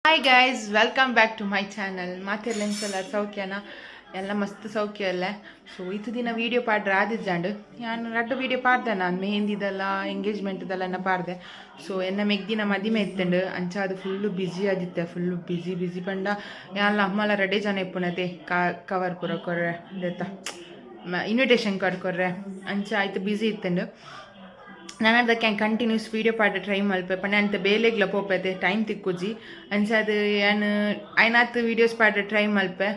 Hi guys, welcome back to my channel. ಮಾತೆರ್ಲ ಸೌಖ್ಯನ? ಎಲ್ಲ ಮಸ್ತ್ ಸೌಖ್ಯ ಅಲ್ಲ. ಸೊ ಇತ್ತು ದಿನ ವೀಡಿಯೋ ಪಾಡ್ರೆ ಆದಿಜ್ಜಾಂಡ್. ಯಾನ್ ರಡ್ಡ್ ವೀಡಿಯೋ ಪಾಡ್ದೆ ನಾನು, ಮೆಹಂದಿದೆಲ್ಲ, ಎಂಗೇಜ್ಮೆಂಟ್ದೆಲ್ಲ ಎನ್ನ ಪಾಡ್ದೆ. ಸೊ ಎನ್ನ ಮೆಗ್ದಿನ ಮದಿಮೆ ಇತ್ತಂಡು, ಅಂಚ ಅದು ಫುಲ್ಲು ಬ್ಯುಸಿ ಆದಿತ್ತೆ. ಫುಲ್ಲು ಬ್ಯುಸಿ ಬ್ಯುಸಿ ಪಂಡ ಯಾನ್ಲ ಅಮ್ಮಲ ರಡ್ಡೆ ಜನ ಇಪ್ಪುನತೆ. ಕವರ್ ಪೂರ ಕೊರ್ರೆ, ದೆತ್ತ ಇನ್ವಿಟೇಷನ್ ಕಾರ್ಡ್ ಕೊರ್ರೆ, ಅಂಚ ಆಯ್ತು ಬ್ಯುಸಿ ಇತ್ತಂಡು. ನಾನು ಅದಕ್ಕೆ ಕಂಟಿನ್ಯೂಸ್ ವೀಡಿಯೋ ಪಾಡ ಟ್ರೈ ಮಲ್ಪೆ ಪಂಡ ಅಂತ ಬೇಲೆಗ್ಲ ಪೋಪೈತೆ, ಟೈಮ್ ತಿಕ್ಕುಜಿ. ಅಂಚ ಅದು ಯಾನ್ ಐನಾತ್ ವೀಡಿಯೋಸ್ ಪಾಡ ಟ್ರೈ ಮಲ್ಪೆ.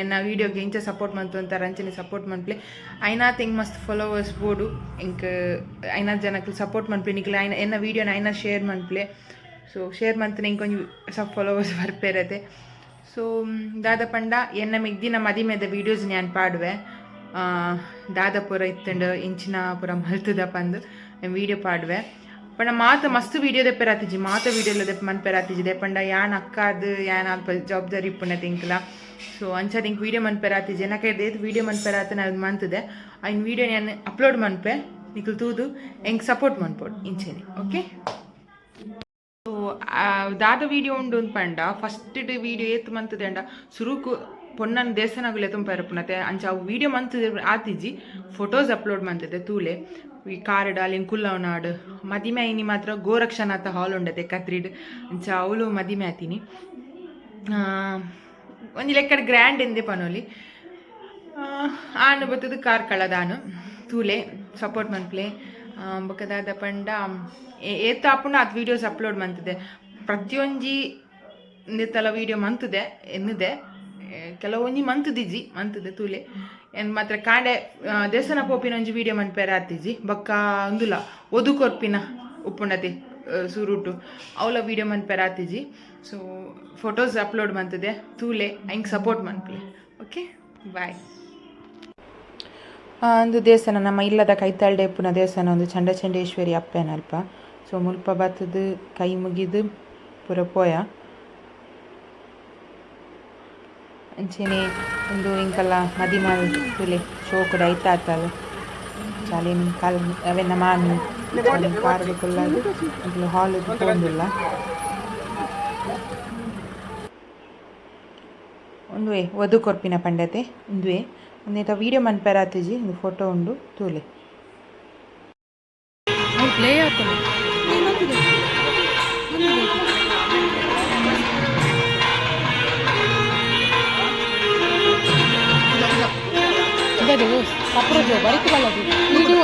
ಎನ್ನ ವೀಡಿಯೋಗೆ ಇಂಚ ಸಪೋರ್ಟ್ ಮಂತು ಅಂತಾರೆ, ಅಂಚನೆ ಸಪೋರ್ಟ್ ಮನ್ಪ್ಲೆ. ಐನಾತ್ ಎಂಕ್ ಮಸ್ತ್ ಫಾಲೋವರ್ಸ್ ಬೋಡು. ಎಂಕ್ ಐನಾತ್ ಜನಕ್ಕೆ ಸಪೋರ್ಟ್ ಮನ್ಪೆ. ನಿಕ್ಲೆ ಐನ ಎನ್ನ ವೀಡಿಯೋನ ಐನ ಶೇರ್ ಮನ್ಪ್ಲೆ. ಸೊ ಶೇರ್ ಮಂತನೆ ಎಂಕ್ ಒಂಜಿ ಸಬ್ ಫಾಲೋವರ್ಸ್ ಬರ್ಪೇರತೆ. ಸೊ ದಾದ ಪಂಡ, ಎನ್ನ ಮೆಗ್ದಿನ ಮದಿಮೆದ ವೀಡಿಯೋಸ್ ನಾನು ಪಾಡುವೆ. ದಾದ ಪೂರ ಇತ್ತಂಡು, ಇಂಚಿನ ಪೂರ ಮಲ್ತದ ಪಂದು ವೀಡಿಯೋ ಪಾಡುವೆ. ಪಂಡ ಮಾತ ಮಸ್ತ್ ವೀಡಿಯೋ ದೆಪ್ಪೆರಾತಿಜಿ, ಮಾತ ವೀಡಿಯೋ ದೆಪ್ಪ ಮನ್ಪೆರಾತಿಜಿ. ದೆಪ್ಪಂಡ ಯಾನ್ ಅಕ್ಕಾದ್ ಯಾನ್ ಅಲ್ಪ ಜವಾಬ್ದಾರಿ ಇಪ್ಪುನ ತಿಂಕ್ಲ. ಸೊ ಅಂಚ ತಿಂಕ್ ವೀಡಿಯೋ ಮನ್ಪೆರಾತಿಜಿ. ಎನಕ ದೇತ್ ವೀಡಿಯೋ ಮನ್ಪೆರಾತ ನಾನು ಮಂತದೆ. ಐನ್ ವೀಡಿಯೋ ನಾನು ಅಪ್ಲೋಡ್ ಮನ್ಪೆ. ನಿಕ್ಲ್ ತೂದು ಎಂಕ್ ಸಪೋರ್ಟ್ ಮನ್ಪೊಡು ಇಂಚೆನೆ, ಓಕೆ? ಸೊ ದಾದ ವೀಡಿಯೋ ಉಂಡು ಪಂಡ, ಫಸ್ಟ್ ವೀಡಿಯೋ ಏತ್ ಮಂತದೆ ಅಂಡ, ಸುರುಕು ಪೊನ್ನನ್ ದೇವಸ್ಥಾನಗುಲೆ ತುಂಬ ಇರಪುನತೆ. ಅಂಚ ಅವು ವೀಡಿಯೋ ಮಂತದೆ ಆತಿಜಿ, ಫೋಟೋಸ್ ಅಪ್ಲೋಡ್ ಮಂತದೆ. ತೂಲೆ, ಈ ಕಾರಡ್ ಅಲ್ಲಿನ ಕುಲ್ಲವನಾಡು ಮದಿಮೆ ಐನಿ ಮಾತ್ರ ಗೋರಕ್ಷನಾಥ ಹಾಲ್ ಉಂಡತೆ ಕತ್ರಿಡ್. ಅಂಚ ಅವಳು ಮದಿಮೆ ಆತೀನಿ. ಒಂಜಿ ಲೆಕ್ಕಡ್ ಗ್ರ್ಯಾಂಡ್ ಎಂದೆ ಪನೋಲಿ. ಆನು ಬತ್ತದ ಕಾರ್ಕಳದ ಆನು. ತೂಲೆ, ಸಪೋರ್ಟ್ ಮನ್ಪ್ಲೆ. ಬೊಕ ದಾದ ಪಂಡ, ಏತ್ ಆಪುಂಡ ಆತ್ ವೀಡಿಯೋಸ್ ಅಪ್ಲೋಡ್ ಮಂತದೆ. ಪ್ರತಿಯೊಂಜಿ ಇಂದೆತ್ತಲ ವೀಡಿಯೋ ಮಂತದೆ ಎನ್ನುದೆ. ಕೆಲವೊಂಜಿ ಮಂತುದಿಜಿ, ಮಂತದೆ, ತೂಲೆ. ಏನ್ ಮಾತ್ರ ಕಾಂಡೆ ದೇವಸ್ಥಾನ ಪೋಪಿನ ಒಂಜಿ ವೀಡಿಯೋ ಮನ್ಪೆರೆ ಆತಿಜಿ. ಬೊಕ್ಕ ಉಂದುಲ ಒದು ಕೊರ್ಪಿನ ಉಪ್ಪುಂಡತೆ ಸುರುಟು, ಅವಲ ವೀಡಿಯೋ ಮನ್ಪೆರೆ ಆತಿಜಿ. ಸೊ ಫೋಟೋಸ್ ಅಪ್ಲೋಡ್ ಮಂತದೆ, ತೂಲೆ, ಎಂಕ್ ಸಪೋರ್ಟ್ ಮನ್ಪ್ಲೆ. Okay, boy. ಒಂದು ದೇವಸ್ಥಾನ ನಮ್ಮ ಇಲ್ಲದ ಕೈತಾಳ್ಡೆ ಇಪ್ಪುನ ದೇವಸ್ಥಾನ ಒಂದು ಚಂಡಚಂಡೇಶ್ವರಿ ಅಪ್ಪೆನಲ್ಪ. ಸೊ ಮುಲ್ಪ ಬತ್ತದು ಕೈ ಮುಗಿದು ಪೂರ ಪೋಯ. ಅಂಚೆನೆ ಒಂದು ಇಂಕಲ್ಲ ಮದಿಮಾಲ್ ತೂಲೆ, ಶೋಕುಡು ಐತಾತಲ್ ಚಾಲಿನ ಕಾಲ್ ಅವೆನ್ನ ಮಾಮಿ ಕಾರ್ಡ್ ಕುಲ್ಲಾದ್ ಎಂಕುಲು ಹಾಲ್ ಪೋಂದುಲ್ಲ. ಉಂದುವೆ ವಧು ಕೊರ್ಪಿನ ಪಂಡತೆ ಉಂದುವೆ. ಉಂದೆತ ವೀಡಿಯೋ ಮನ್ಪೆರೆ ಆತಿಜಿ, ಉಂದು ಫೋಟೋ ಉಂಡು, ತೂಲೆ. ಪ್ಲೇ ಆಗ್ತದೆ. ಸಪ್ರೋಜು ಬರಿತು ಬಲ್ಲದು ವಿಡಿಯೋ.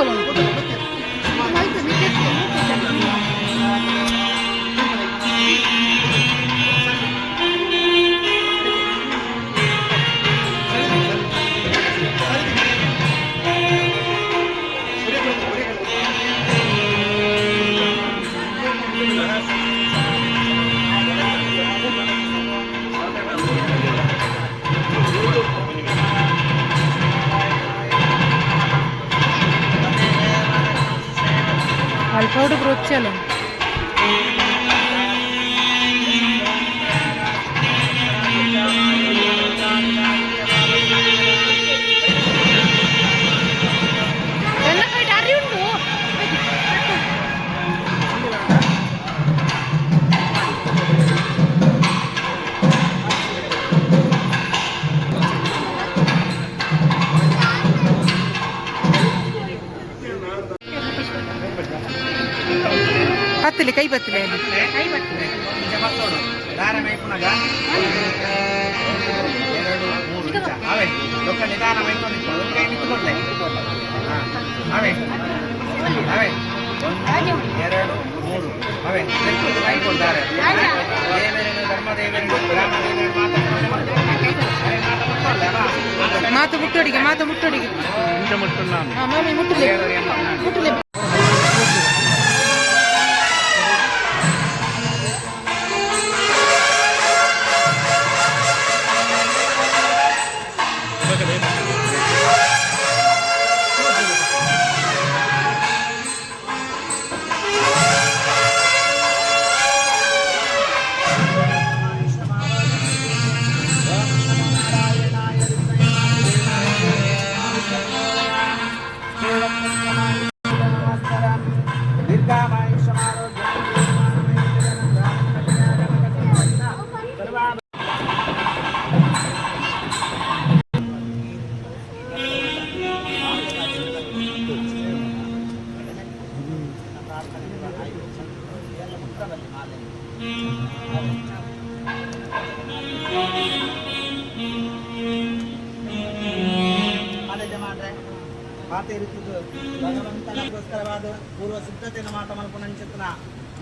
ಅಲ್ಫೌಡು ಬ್ರೋಚಲ್ಲ. ಎಲ್ಲ ಕಡೆ ಅರಿ ಉಂಟು. ಬತ್ತಲೆ, ಕೈ ಬತ್ತಲೆ. ಕೈ ಬರ್ತದೆ. ದಾರ ಮೈಪುನಗ ಎರಡು ಮೂರು ನಿಮಿಷ ಅವೇ ಲೊಕ್ಕ ನಿಧಾನ ಮೈಕೊಂಡು ಒಂದು ಕೈ ನಿಂತುಕೊಡ್ಲೆ. ಅವೇ ಅವೇ, ಒಂದು, ಎರಡು, ಮೂರು, ಅವೇ ಮೈಕೊಳ್ತಾರೆ. ದೇವರೇನು ಧರ್ಮದೇವರೇನು ಗ್ರಾಮದೇವರೇನು ಮಾತಾ. ಮಾತು ಮುಟ್ಟೋಡಿಗೆ, ಮಾತು ಮುಟ್ಟೋಡಿಗೆ. ಹಾ ಮಾಮಿ, ಮುಟ್ಟಲೆ ಮುಟ್ಟಲೆ. ಯಜಮಾನ್ರೆ ಮಾತೇರಿದ್ದು ಭಗವಂತನಗೋಸ್ಕರವಾದ ಪೂರ್ವ ಸಿದ್ಧತೆಯನ್ನು ಮಾತ ಮಲ್ಪುನಂಚಿತನ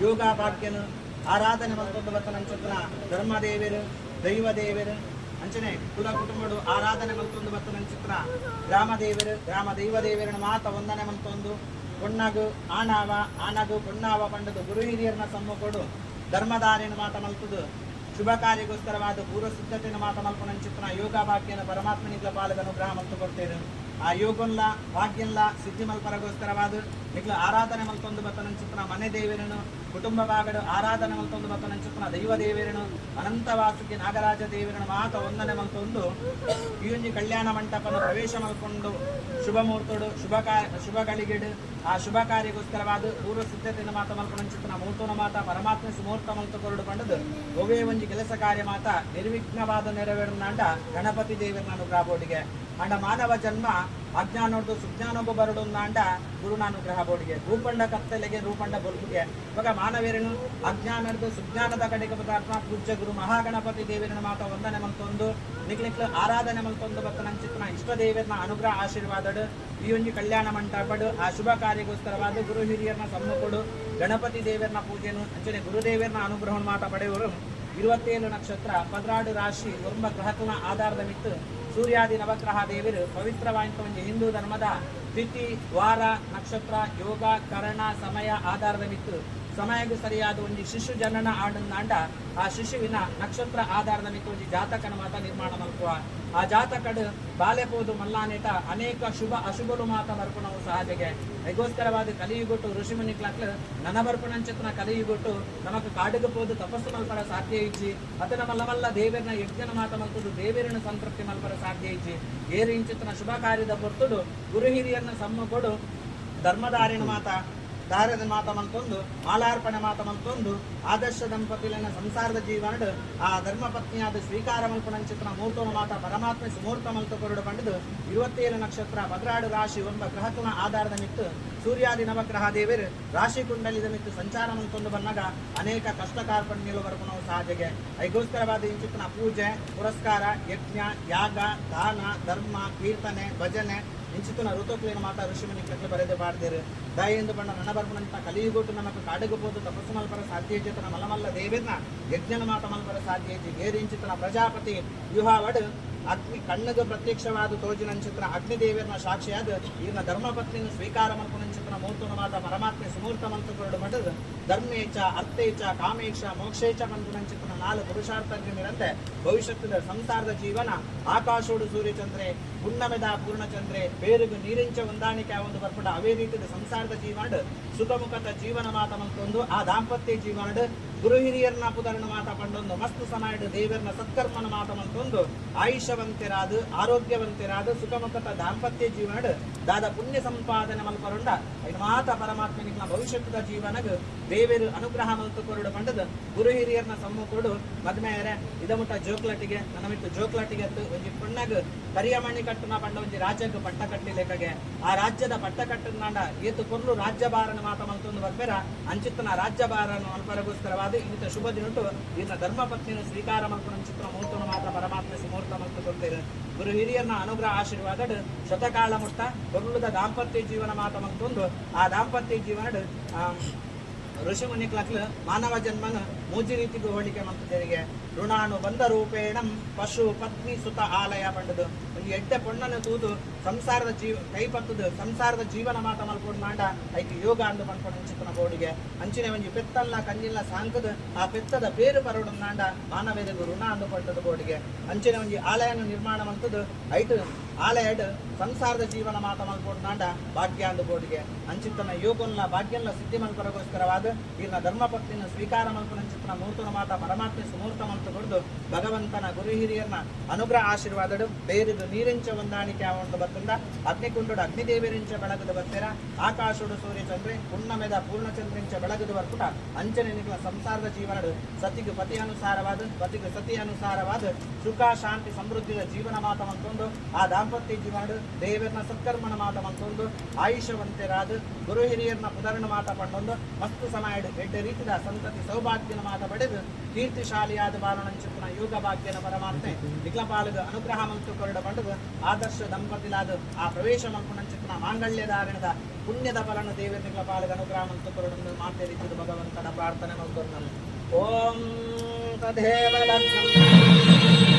ಯೋಗ ಭಾಗ್ಯನು ಆರಾಧನೆ ಮಲ್ಪೊಂದು ಬತ್ತನಂಚಿತನ ಧರ್ಮದೇವರು ದೈವ ದೇವರು ಅಂಚನೆ ಕುಲ ಕುಟುಂಬಡು ಆರಾಧನೆ ಮಲ್ತೊಂದು ಬತ್ತನಂಚಿತನ ಗ್ರಾಮ ದೇವರು ಗ್ರಾಮ ದೈವ ದೇವರನ ಮಾತ ವಂದನೆ ಮಲ್ತೊಂದು ಪೊಣ್ಣಗು ಆಣಾವ ಆಣಗು ಪೊಣ್ಣಾವ ಪಂಡದು ಗುರು ಹಿರಿಯರನ ಸಮ್ಮುಖಡು ಧರ್ಮದಾರಿನ ಮಾತ ಮಲ್ತುದು ಶುಭ ಕಾರ್ಯಕ್ಕೋಸ್ಕರವಾದ ಪೂರ್ವ ಸಿದ್ಧತೆಯನ್ನು ಮಾತ ಮಲ್ಪುನಂಚಿತನ ಯೋಗ ಭಾಗ್ಯನ ಪರಮಾತ್ಮನಿಗ್ಲ ಪಾಲದ ಅನುಗ್ರಹ ಮಲ್ತು ಕೊಡ್ತೇನೆ. ಆ ಯೋಗನ್ಲ ಭಾಗ್ಯನ್ಲ ಸಿದ್ಧಿ ಮಲ್ಪರಗೋಸ್ಕರವಾದ ನಿಗ್ಲ ಆರಾಧನೆ ಮಲ್ತೊಂದು ಬತ್ತನಂಚಿತನ ಮನೆ ದೇವರನು ಕುಟುಂಬ ಭಾಗಡು ಆರಾಧನೆ ಮಲ್ತೊಂದು ಬತ್ತನಂಚಿತನ ದೈವ ದೇವರನು ಅನಂತ ವಾಸುಕಿ ನಾಗರಾಜ ದೇವರನು ಮಾತ ವಂದನೆ ಮಲ್ತೊಂದು ಈ ಒಂಜಿ ಕಲ್ಯಾಣ ಮಂಟಪನ ಪ್ರವೇಶ ಮಲ್ಕೊಂಡು ಶುಭ ಮುಹೂರ್ತಡು ಶುಭ ಶುಭ ಗಳಿಗೆಡು ಆ ಶುಭ ಕಾರ್ಯಕ್ಕೋಸ್ಕರವಾದ ಪೂರ್ವ ಸಿದ್ಧತೆಯನ್ನು ಮಾತ ಮಲ್ಪುನಂಚಿತನ ಮುಹೂರ್ತನ ಮಾತ ಪರಮಾತ್ಮ ಸುಮೂರ್ತ ಮಲ್ತು ಕೊರಡು ಪಂಡದು ಒವೇ ಒಂಜಿ ಕೆಲಸ ಕಾರ್ಯ ಮಾತ ನಿರ್ವಿಘ್ನವಾದ ನೆರವೇರುನಾಂಡ ಗಣಪತಿ ದೇವರನ ಅನುಗ್ರಹ ಬೋಡಿಗೆ. ಅಂಡ ಮಾನವ ಜನ್ಮ ಅಜ್ಞಾನೋರ್ದು ಸುಜ್ಞಾನೊಬ್ಬ ಬರಡು ಅಂಡ ಗುರುನಾನುಗ್ರಹ ಬೋಡಿಗೆ. ರೂಪಂಡ ಕತ್ತಲೆಗೆ ರೂಪಂಡ ಬೊಲ್ಪುಗೆ ಇವಾಗ ಮಾನವೀರನು ಅಜ್ಞಾನರ್ದು ಸುಜ್ಞಾನದ ಕಡೆಗೆ ಪದಾರ್ಥ ಪೂಜ್ಯ ಗುರು ಮಹಾಗಣಪತಿ ದೇವರನ ಮಾತ ವಂದನೆ ಮಲ್ತೊಂದು ನಿಕ್ಲಿಕ್ಲು ಆರಾಧನೆ ಮಲ್ತೊಂದು ಬತ್ತನಂಚಿತನ ಇಷ್ಟ ದೇವರನ ಅನುಗ್ರಹ ಆಶೀರ್ವಾದಡು ಈ ಒಂಜಿ ಕಲ್ಯಾಣ ಮಂಟಪಡು ಆ ಶುಭ ಕಾರ್ಯಕ್ಕೋಸ್ಕರವಾದ ಗುರು ಹಿರಿಯರನ ಸಮ್ಮುಖಡು ಗಣಪತಿ ದೇವರನ ಪೂಜೆನು ಅಂಚನೆ ಗುರುದೇವರನ ಅನುಗ್ರಹವನ್ನು ಮಾತ ಪಡೆಯವರು. 27 ನಕ್ಷತ್ರ 12 ರಾಶಿ ಒರ್ಂಬ ಗ್ರಹಕನ ಆಧಾರದ ಮಿತ್ತು ಸೂರ್ಯಾದಿ ನವಗ್ರಹ ದೇವರು ಪವಿತ್ರವಾದಂತ ಒಂಜಿ ಹಿಂದೂ ಧರ್ಮದ ತಿಥಿ ವಾರ ನಕ್ಷತ್ರ ಯೋಗ ಕರಣ ಸಮಯ ಆಧಾರದ ಮಿತ್ತು ಸಮಯಕ್ಕೆ ಸರಿಯಾದ ಒಂಜಿ ಶಿಶು ಜನನ ಆಡಂದಾಂಡ ಆ ಶಿಶುವಿನ ನಕ್ಷತ್ರ ಆಧಾರದ ಮಿತ್ತು ಒಂಜಿ ಜಾತಕನ ಮಾತ ನಿರ್ಮಾಣ ಮಲ್ಪುವ. ಆ ಜಾತಕಡು ಬಾಲೆ ಪೋದು ಮಲ್ಲಾನೇಟ ಅನೇಕ ಶುಭ ಅಶುಭಲು ಮಾತ ಬರ್ಪುಣವು ಸಹಜಗೆ. ಐಗೋಸ್ಕರವಾದ ಕಲಿಯುಗೊಟ್ಟು ಋಷಿಮುನಿ ಕ್ಲಾಕ್ಲು ನನ ಬರ್ಪುಣಂಚತನ ಕಲಿಯುಗೊಟ್ಟು ನಮಕ್ ಕಾಡುಗ ಪೋದು ತಪಸ್ಸು ಮಲ್ಪರ ಸಾಧ್ಯ ಇಜ್ಜಿ, ಅತನ ಮಲ್ಲ ಮಲ್ಲ ದೇವರನ ಯಜ್ಞನ ಮಾತ ಮಲ್ತುದು ದೇವರನ ಸಂತೃಪ್ತಿ ಮಲ್ಪರ ಸಾಧ್ಯ ಇಜ್ಜಿ. ಏರು ಇಂಚಿತನ ಶುಭ ಕಾರ್ಯದ ಪೊರ್ತುಡು ಗುರು ಹಿರಿಯನ್ನ ಸಮ್ಮುಖಡು ಧರ್ಮದಾರಿನ ಮಾತ ದಾರದ ಮಾತ ಮಲ್ತೊಂದು ಮಾಲಾರ್ಪಣೆ ಮಾತ ಮಲ್ತೊಂದು ಆದರ್ಶ ದಂಪತಿಲನ ಸಂಸಾರದ ಜೀವನಡು ಆ ಧರ್ಮಪತ್ನಿಯಾದ ಸ್ವೀಕಾರ ಮಲ್ಪುನಂಚಿತನ ಮೂರ್ತನ ಮಾತ ಪರಮಾತ್ಮ ಸುಮೂರ್ತ ಮಲ್ತು ಕೊರಡು ಪಂಡದು 27 ನಕ್ಷತ್ರ 12 ರಾಶಿ ಒಂಬ ಗ್ರಹತನ ಆಧಾರದ ಮಿತ್ತು ಸೂರ್ಯಾದಿ ನವಗ್ರಹ ದೇವರು ರಾಶಿ ಕುಂಡಲಿದ ಮಿತ್ತು ಸಂಚಾರ ಮಲ್ತೊಂದು ಬನ್ನಾಗ ಅನೇಕ ಕಷ್ಟ ಕಾರ್ಪಣ್ಯಗಳು ಬರ್ಪುಣವು ಸಹಜಗೆ. ಐಗೋಸ್ಕರವಾದ ಇಂಚಿತನ ಪೂಜೆ ಪುರಸ್ಕಾರ ಯಜ್ಞ ಯಾಗ ದಾನ ಧರ್ಮ ಕೀರ್ತನೆ ಭಜನೆ ಇಂಚಿತನ ಋತುಕ್ಲೇನ ಮಾತಾ ಋಷಿಮುನಿ ಕಟ್ಲು ಬರೆದು ಪಾಡ್ದೇರು. ದಾಯೆಂದು ಬಣ್ಣ ನನ ಬರ್ಪುನಂತ ಕಲಿಯುಗೊಟ್ಟು ನಮಕ್ ಕಾಡುಗು ಪೋದು ತಪಸ್ಸು ಮಲ್ಪರ ಸಾಧ್ಯ ಇಜ್ಜಿತನ ಮಲಮಲ್ಲ ದೇವೇರ್ನ ಯಜ್ಞನ ಮಾತ ಮಲ್ಪರ ಸಾಧ್ಯ ಇಜ್ಜಿ. ಏರು ಇಂಚಿತನ ಪ್ರಜಾಪತಿ ವ್ಯೂಹಾವಡು ಅಗ್ನಿ ಕಣ್ಣಗ ಪ್ರತ್ಯಕ್ಷವಾದ ತೋಜಿನಂಚಿತನ ಅಗ್ನಿದೇವರನ ಸಾಕ್ಷಿಯಾದ ಈರ್ನ ಧರ್ಮಪತ್ನಿನ ಸ್ವೀಕಾರ ಮಲ್ಪುನಂಚಿತನ ಮೂರ್ತನ ಮಾತ ಪರಮಾತ್ಮೆ ಸುಮೂರ್ತ ಮಲ್ತು ಕೊರಡು ಮಠದ ಧರ್ಮೇಚ ಅರ್ಥೇಚ ಕಾಮೇಕ್ಷ ಮೋಕ್ಷೇಚ ಪನ್ಪುನಂಚಿತನ 4 ಪುರುಷಾರ್ಥನಿರಂತೆ ಭವಿಷ್ಯದ ಸಂಸಾರದ ಜೀವನ ಆಕಾಶೋಡು ಸೂರ್ಯಚಂದ್ರೆ ಪುಣ್ಣಮೆದ ಪೂರ್ಣಚಂದ್ರೆ ಬೇರುಗು ನೀರಿಂಚ ಹೊಂದಾಣಿಕೆ ಒಂದು ಬರ್ಪುಂಡ ಅವೇ ರೀತಿಯ ಸಂಸಾರದ ಜೀವನ ಸುಖಮುಖದ ಜೀವನ ಮಾತ ಮಲ್ತೊಂದು ಆ ದಾಂಪತ್ಯ ಜೀವನಡ್ ಗುರು ಹಿರಿಯರ್ನ ಪುದರ್ನ ಮಾತ ಪಂಡೊಂದು ಮಸ್ತ್ ಸಮಯಡ್ ದೇವರನ ಸತ್ಕರ್ಮನ ಮಾತ ಮಲ್ತೊಂದು ಆಯುಷ್ಯವಂತರಾದ ಆರೋಗ್ಯವಂತರಾದ ಸುಖಮುಖದ ದಾಂಪತ್ಯ ಜೀವನಡ್ ದಾದ ಪುಣ್ಯ ಸಂಪಾದನೆ ಮಲ್ಪರುಂಡ ಐನ ಮಾತ ಪರಮಾತ್ಮನಿಗ್ನ ಭವಿಷ್ಯದ ಜೀವನಗ್ ದೇವರು ಅನುಗ್ರಹ ಮಲ್ತು ಕೊರಡು ಪಂಡದ ಗುರು ಹಿರಿಯರ್ನ ಸಮ್ಮುಖಡು ಮದ್ಮೆಯರೆ ಇದಮುಟ್ಟ ಜೋಕ್ಲಟಿಗೆ ನನ್ನ ಜೋಕ್ಲಟಿಗೆ ಒಂಜಿ ಪುಣ್ಣಗ್ ಕರಿಯಮಣಿ ಕಟ್ಟುನ ಪಂಡ ಒಂಜಿ ರಾಜ್ಯಕ್ಕೆ ಪಟ್ಟ ಕಟ್ಟಿ ಲೆಕ್ಕಗೆ ಆ ರಾಜ್ಯದ ಪಟ್ಟ ಕಟ್ಟುನಾಂಡ ಏತು ಕೊರ್ಲು ರಾಜ್ಯಭಾರನ ಮಾತ ಮಲ್ತೊಂದು ಬರ್ಪೆರ ಅಂಚಿತ್ತನ ರಾಜ್ಯಭಾರನ ಮಲ್ಪರಗೋಸ್ಕರವಾದ ಇನ್ನಿತ ಶುಭ ದಿನಟು ಈತ ಧರ್ಮಪತ್ನಿನ ಸ್ವೀಕಾರ ಮಲ್ಪುನಂಚಿತ್ತನ ಮುಹೂರ್ತನ ಮಾತ ಪರಮಾತ್ಮ ಸುಮೂರ್ತ ಮಲ್ತು ಕೊಡ್ತೇವೆ. ಗುರು ಹಿರಿಯರ್ನ ಅನುಗ್ರಹ ಆಶೀರ್ವಾದಡ್ ಶತಕಾಲ ಮುಟ್ಟ ಕೊರ್ಲುದ ದಾಂಪತ್ಯ ಜೀವನ ಮಾತ ಮಲ್ತೊಂದು ಆ ದಾಂಪತ್ಯ ಜೀವನಡ್ ಋಷಿಮುನಿ ಕ್ಲಕ್ಲು ಮಾನವ ಜನ್ಮನ ಮೂಜಿ ರೀತಿಗೂ ಹೋಲಿಕೆ ಮಂತುದೆರಿಗೆ ಋಣಾನು ಬಂಧ ರೂಪೇಣಂ ಪಶು ಪತ್ನಿ ಸುತ ಆಲಯ ಪಂಡದು ಒಂಜಿ ಎಡ್ಡೆ ಪೊಣ್ಣನ ತೂದು ಸಂಸಾರದ ಜೀವ ಕೈ ಪತ್ತುದು ಸಂಸಾರದ ಜೀವನ ಮಾತ ಮಲ್ಪೊಡು ಐಕ್ ಯೋಗ ಅಂದು ಪನ್ಪೊಡು ಅಂಚಿತನ ಬೋಡಿಗೆ. ಅಂಚಿನ ಒಂಜಿ ಪೆತ್ತಲ್ಲ ಕಣ್ಣಿಲ್ಲ ಸಾಂಕದು ಆ ಪೆತ್ತದ ಪೇರು ಪರಡು ನಾಂಡ ಮಾನವೇರಿಗೂ ಋಣ ಅಂದು ಪಂಡದು ಬೋಡಿಗೆ. ಅಂಚಿನ ಒಂಜಿ ಆಲಯನ ನಿರ್ಮಾಣ ಮಂತುದು ಐಟು ಆಲಯಡ್ ಸಂಸಾರದ ಜೀವನ ಮಾತ ಮಲ್ಪೊಡು ನಾಂಡ ಭಾಗ್ಯ ಅಂದು ಬೋಡಿಗೆ. ಅಂಚಿತನ ಯೋಗನ್ಲ ಭಾಗ್ಯನ್ಲ ಸಿದ್ಧಿ ಮಲ್ಪರಗೋಸ್ಕರವಾದ ಈರ್ನ ಧರ್ಮಪತ್ನಿನ ಸ್ವೀಕಾರ ಮಲ್ಪುನಂಚಿತನ ಮೂರ್ತನ ಮಾತ ಪರಮಾತ್ಮ ಸುಮೂರ್ತ ಮಲ್ತು ಕೊಡ್ದು ಭಗವಂತನ ಗುರು ಹಿರಿಯರ್ನ ಅನುಗ್ರಹ ಆಶೀರ್ವಾದಡು ಬೇರುದು ನೀರಿಂಚ ಹೊಂದಾಣಿಕೆ ಆವಂದು ಬತ್ತುಂಡ ಅಗ್ನಿಕುಂಡುಡು ಅಗ್ನಿದೇವರಿಂಚ ಬೆಳಗದು ಬರ್ತೀರ ಆಕಾಶುಡು ಸೂರ್ಯಚಂದ್ರೆ ಪುಣ್ಣಮೆದ ಪೂರ್ಣಚಂದ್ರಿಂಚ ಬೆಳಗದು ಬರ್ಪುಟ ಅಂಚನೆ ನಿಗಳ ಸಂಸಾರದ ಜೀವನಡು ಸತಿಗೆ ಪತಿ ಅನುಸಾರವಾದ ಪತಿಗೆ ಸತಿ ಅನುಸಾರವಾದ ಸುಖ ಶಾಂತಿ ಸಮೃದ್ಧಿಯ ಜೀವನ ಮಾತ ಮಲ್ತೊಂದು ಆ ದಾಂಪತ್ಯ ಜೀವನಡು ದೇವರನ ಸತ್ಕರ್ಮನ ಮಾತ ಮಲ್ತೊಂದು ಆಯುಷ್ಯವಂತರಾದ ಗುರು ಹಿರಿಯರ್ನ ಪುದರನ ಮಾತ ಪಂಡೊಂದು ಮಸ್ತು ಸಮಯಡು ಎಡ್ಡೆ ರೀತಿದ ಸಂತತಿ ಸೌಭಾಗ್ಯನ ಮಾತ ಪಡೆದು ಕೀರ್ತಿಶಾಲಿಯಾದ ಬಾಲನಂಚಿತ್ತಿನ ಯೋಗ ಭಾಗ್ಯನ ಪರಮಾತ್ಮೆ ನಿಕ್ಲಪಾಲಗ ಅನುಗ್ರಹ ಮಂತು ಕೊರಡ ಪಂಡದು ಆದರ್ಶ ದಂಪತಿಲಾದ ಆ ಪ್ರವೇಶ ಮಲ್ಪುನಂಚಿತ್ತಿನ ಮಾಂಗಲ್ಯಧಾರಣದ ಪುಣ್ಯದ ಫಲನ ದೇವರ ನಿಕ್ಲಪಾಲಗ ಅನುಗ್ರಹ ಮಂತು ಕೊರಡನ್ನು ಮಾತೇರಿದ್ದು ಭಗವಂತನ ಪ್ರಾರ್ಥನೆ ಮಲ್ತೊಂದನು. ಓಂ ತದೇವ ಲಗ್ನಂ.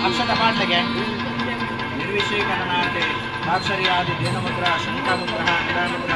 ಅಕ್ಷತ ಪಾಠಗೆ ನಿರ್ವಿಷೀಕರಣಾರ್ಥೆ ಸಾಕ್ಷರಿಯಾದಿ ದೇನಮುದ್ರ ಶಂಖಮುದ್ರ ನಿರಾಮುದ್ರ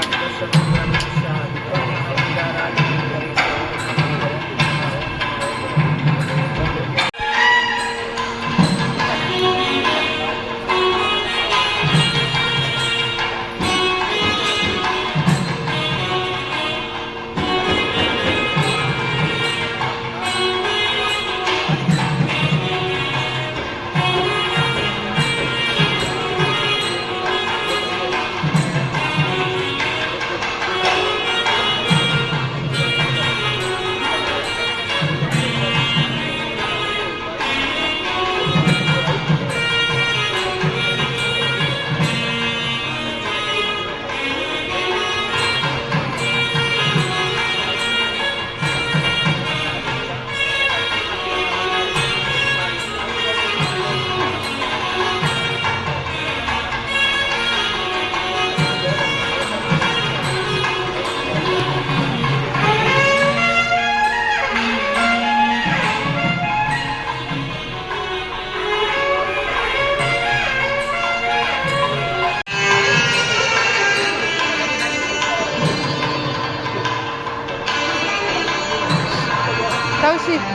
ತೌಶಿಕ್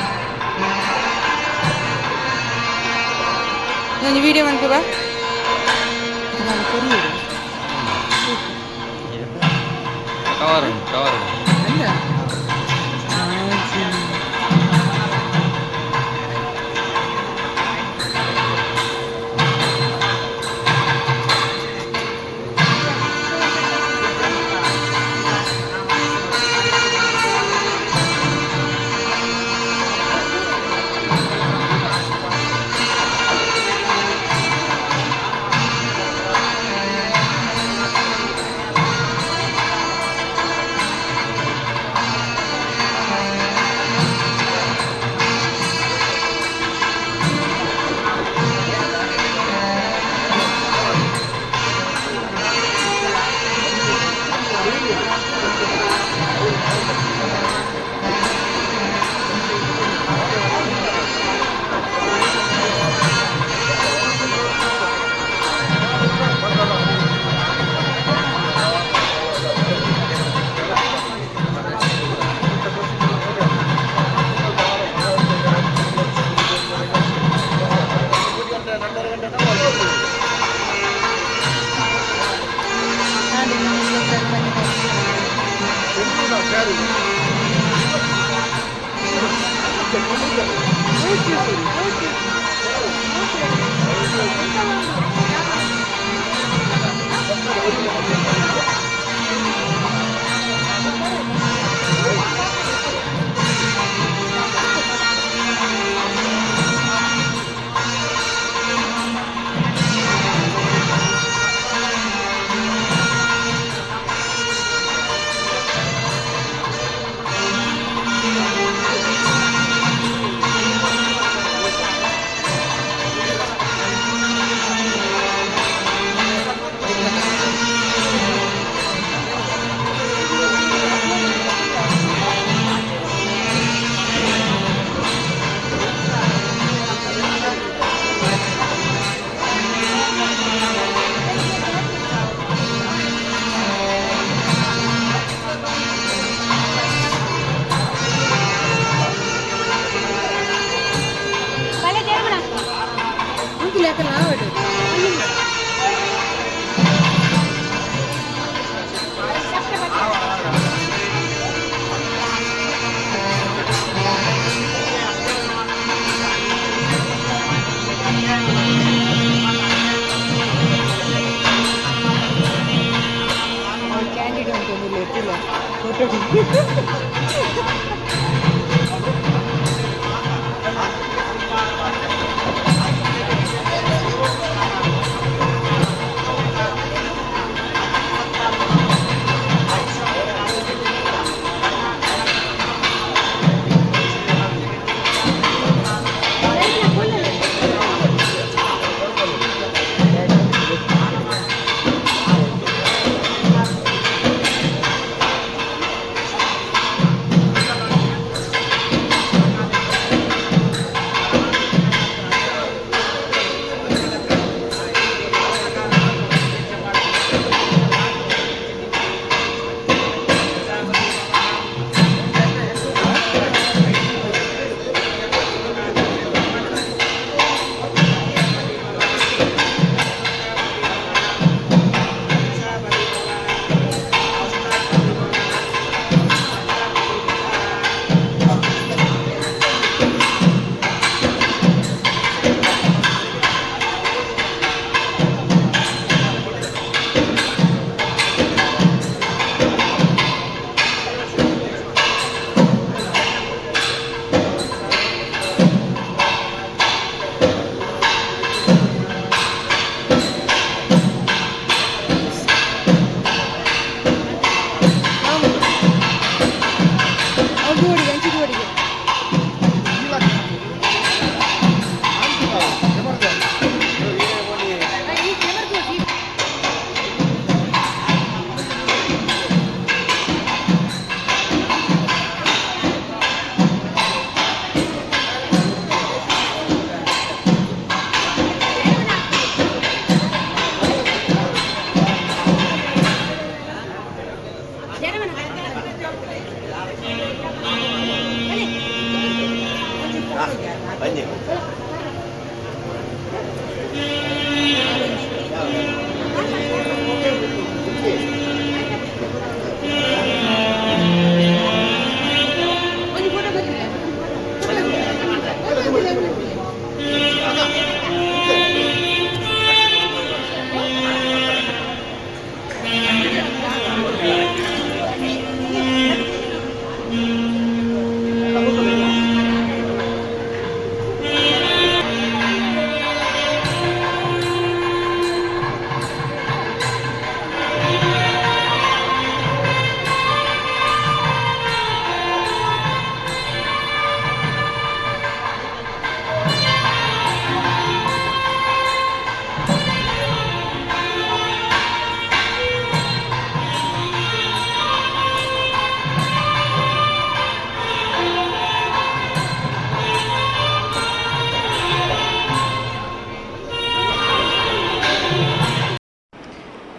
ನಾನು ವಿಡಿಯೋ ಮಾಡ್ಕೋ. Cover cover. ಅಲ್ಲ.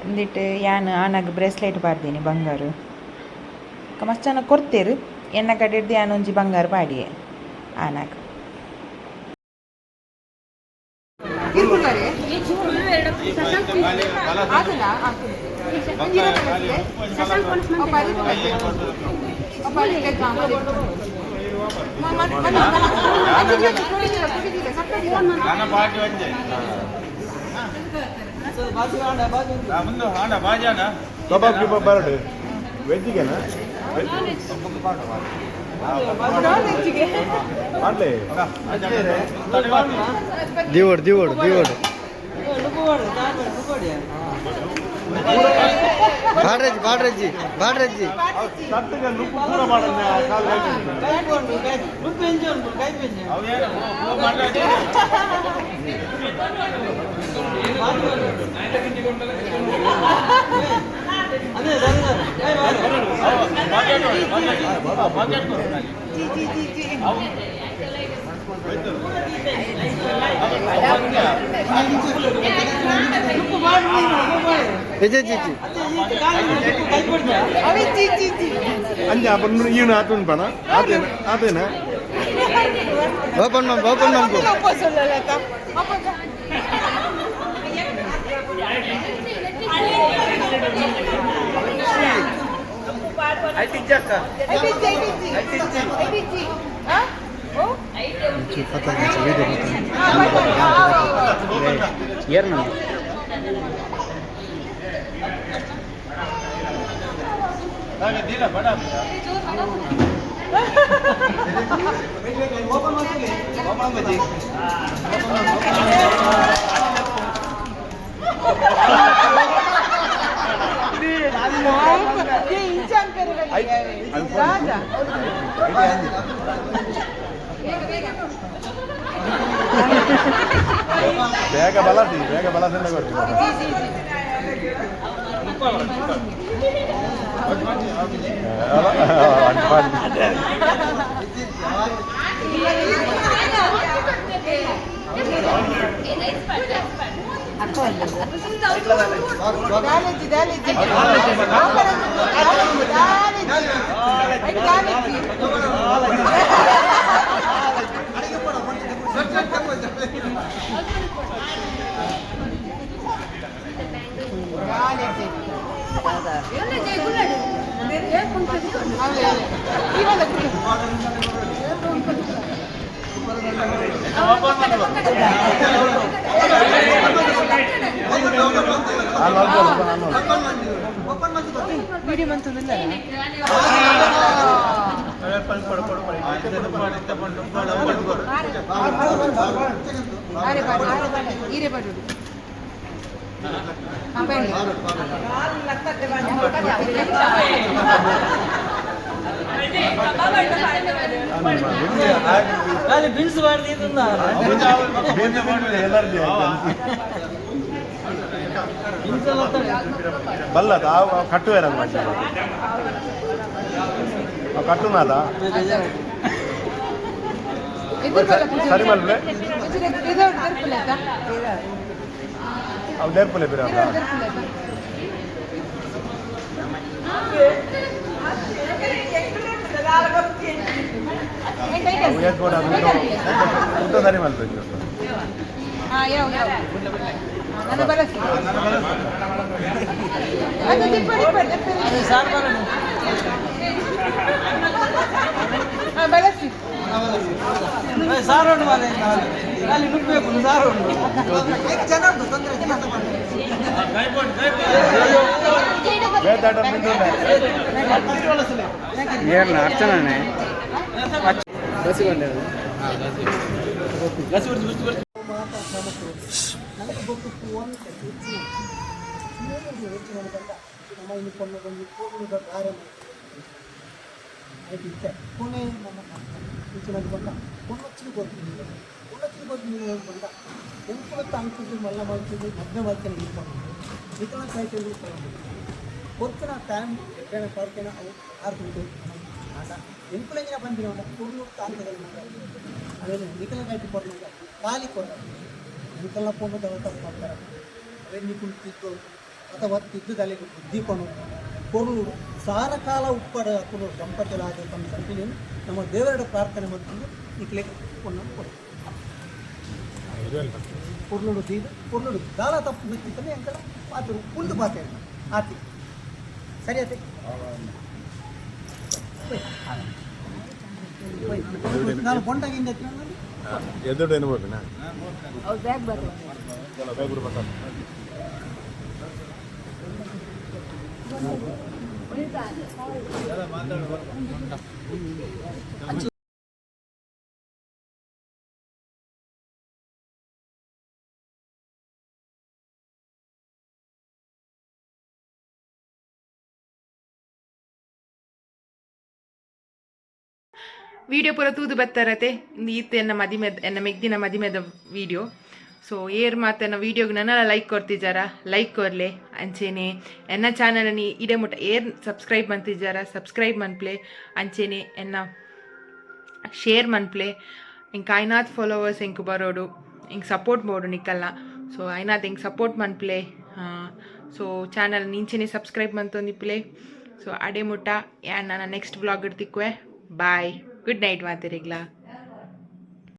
ಅಂದಿಟ್ಟು ಯಾನ್ ಆನಾಗ ಬ್ರೇಸ್ಲೆಟ್ ಪಾಡ್ದೀನಿ ಬಂಗಾರು ಮಸ್ತ್ ಜನ ಕೊಡ್ತೇರು ಎನ್ನ ಕಡೆ ಹಿಡ್ದು ಯಾನ್ ಒಂಜಿ ಬಂಗಾರ ಪಾಡಿಯೆ ಆನಾಗ ಕಬಾಬ್ ಗಿಬಾಬ್ ಬರಡು ವೆಜ್ಜಿಗೆನಾ ಮಾಡಲಿ ದಿವಡ್ ದಿವಡ್ ದಿವಡ್ ಬಾಡ್ರಜ್ಜಿ ಬಾಡ್ರಜ್ಜಿ ಬಾಡ್ರಜ್ಜಿ ತಟ್ಟುಗೆ ನುಪ್ಪು ಪೂರ ಮಾಡಣ್ಣ ಕಾಲು ಅಂಜ ಅಪ್ಪನ ಇವನು ಆತುನ್ ಪಣ ಆತೇನ ಆತೇನ ಓಪನ್ ಮಾಡು ಓಪನ್ ಮಾಡು ಬೇಗ ಬಲಸಿ, ಬೇಗ ಬಲಸನ್ನ ಕೊಡ್ತೀವಿ. ಬಲ್ಲದ ಕಟ್ಟುವೇರ ಕಟ್ಟುನಾದ ಸರಿ ಮಲ್ಪೆ ಅವು ದೇರ್ಪುಲೆ ಬಿರ. ಊಟ ಸರಿ ಮಲ್ಪೆ. ಅರ್ಚನೆ. ಕೊನೆ ನಮ್ಮ ಇಚ್ಚಿನ ಬಂದ ಪೊನ್ನೊಚ್ಚಿನ ಗೊತ್ತಿಲ್ಲ, ಪೊನ್ನೊಚ್ಚಿನ ಗೊತ್ತಿಲ್ಲ ಬಂದ ಎಂಕುಲ ತಾಂಕುದು ಮಲ್ಲ ಮಲ್ತಿದ್ದು ಮದ್ವೆ ಮಲ್ತೇನೆ ಇಟ್ಕೊಂಡು ನಿಕಲ ಕಾಯ್ತು ಕೊತ್ತಿನ ಟೈಮ್ ಎಡ್ಡನ ಪಾರ್ಕೆನ ಅವು ಆರು ಆಟ ಎಂಕುಲೆಂಜಿನ ಬಂದಿನ ಕುರ್ಲು ತಾಂಕದಲ್ಲಿ ಅವೇನು ನಿಕಲ ಕಾಯ್ತು ಕೊಡ್ಲಿಲ್ಲ ಖಾಲಿ ಕೊಡ ನಿಕಲ್ನ ಪೊಣ್ಣು ತಗೊಳ್ತಾ ಮಾಡ್ತಾರೆ. ಅವೇ ನಿಕುಲ್ ತಿದ್ದು ಅಥವಾ ತಿದ್ದುದಲ್ಲಿಗೆ ಬುದ್ಧಿ ಕೊಡು ಕೊರಲು ಸಾರ ಕಾಲ ಉಪ್ಪಡ ಕುಲು ದಂಪತಿಲಾದ ತಮ್ಮ ಸಂಪಿನ ನಮ್ಮ ದೇವರ ಪ್ರಾರ್ಥನೆ ಮತ್ತು ನಿಕ್ಲೆ ಪೊಣ್ಣು ಕೊಡು ಪೊರ್ಲುಡು ತೀದು ಪೊರ್ಲುಡು ದಾಲ ತಪ್ಪು ಬಿತ್ತಿತ್ತನೆ ಎಂಕಲ ಪಾತ್ರೆ ಉಳ್ದು ಪಾತ್ರೆ ಆತಿ ಸರಿ ಆತಿ. ನಾನು ಬೊಂಡಾಗಿಂದ ಎದುರು ಏನು ಬೋಪಿನ ಬ್ಯಾಗ್ ಬರ್ತದೆ. ಬ್ಯಾಗ್ ಬರ್ತಾನೆ. ವಿಡಿಯೋ ಪೂರ ತೂದು ಬತ್ತಾರತೆ. ಈತ ಎನ್ನ ಮದಿಮೆ, ಎನ್ನ ಮೆಗ್ದಿನ ಮದಿಮೆದ ವಿಡಿಯೋ. ಸೊ ಏರ್ ಮಾತನ್ನ ವೀಡಿಯೋಗೆ ನನ್ನಲ್ಲ ಲೈಕ್ ಕೊಡ್ತಿದ್ದಾರ, ಲೈಕ್ ಕೊರ್ಲೆ. ಅಂಚೆನೆ ಎನ್ನ ಚಾನಲ್ ನೀ ಇಡೆ ಮುಟ್ಟ ಏರ್ ಸಬ್ಸ್ಕ್ರೈಬ್ ಮಂತಿದ್ದಾರ, ಸಬ್ಸ್ಕ್ರೈಬ್ ಮನ್ಪ್ಲೆ. ಅಂಚೆನೆ ಎನ್ನ ಶೇರ್ ಮನ್ಪ್ಲೆ. ಇಂಕ ಐನಾಥ್ ಫಾಲೋವರ್ಸ್ ಎಂಕ್ ಬರೋಡು, ಇಂಕ್ ಸಪೋರ್ಟ್ ಬೋಡು ನಿಕ್ಕಲ್ಲ. ಸೊ ಐನಾಥ್ ಎಂಕ್ ಸಪೋರ್ಟ್ ಮನ್ಪ್ಲೆ. ಸೊ ಚಾನಲ್ ನಿಂಚೆನೆ ಸಬ್ಸ್ಕ್ರೈಬ್ ಮಂತೊಂದಿಪ್ಲೆ. ಸೊ ಅಡೆ ಮುಟ್ಟ ಯಾನ್ ನನ್ನ ನೆಕ್ಸ್ಟ್ ಬ್ಲಾಗ್ ತಿಕ್ಕುವೆ. Bye, good night ಮಾತಿರಿಗ್ಲಾ.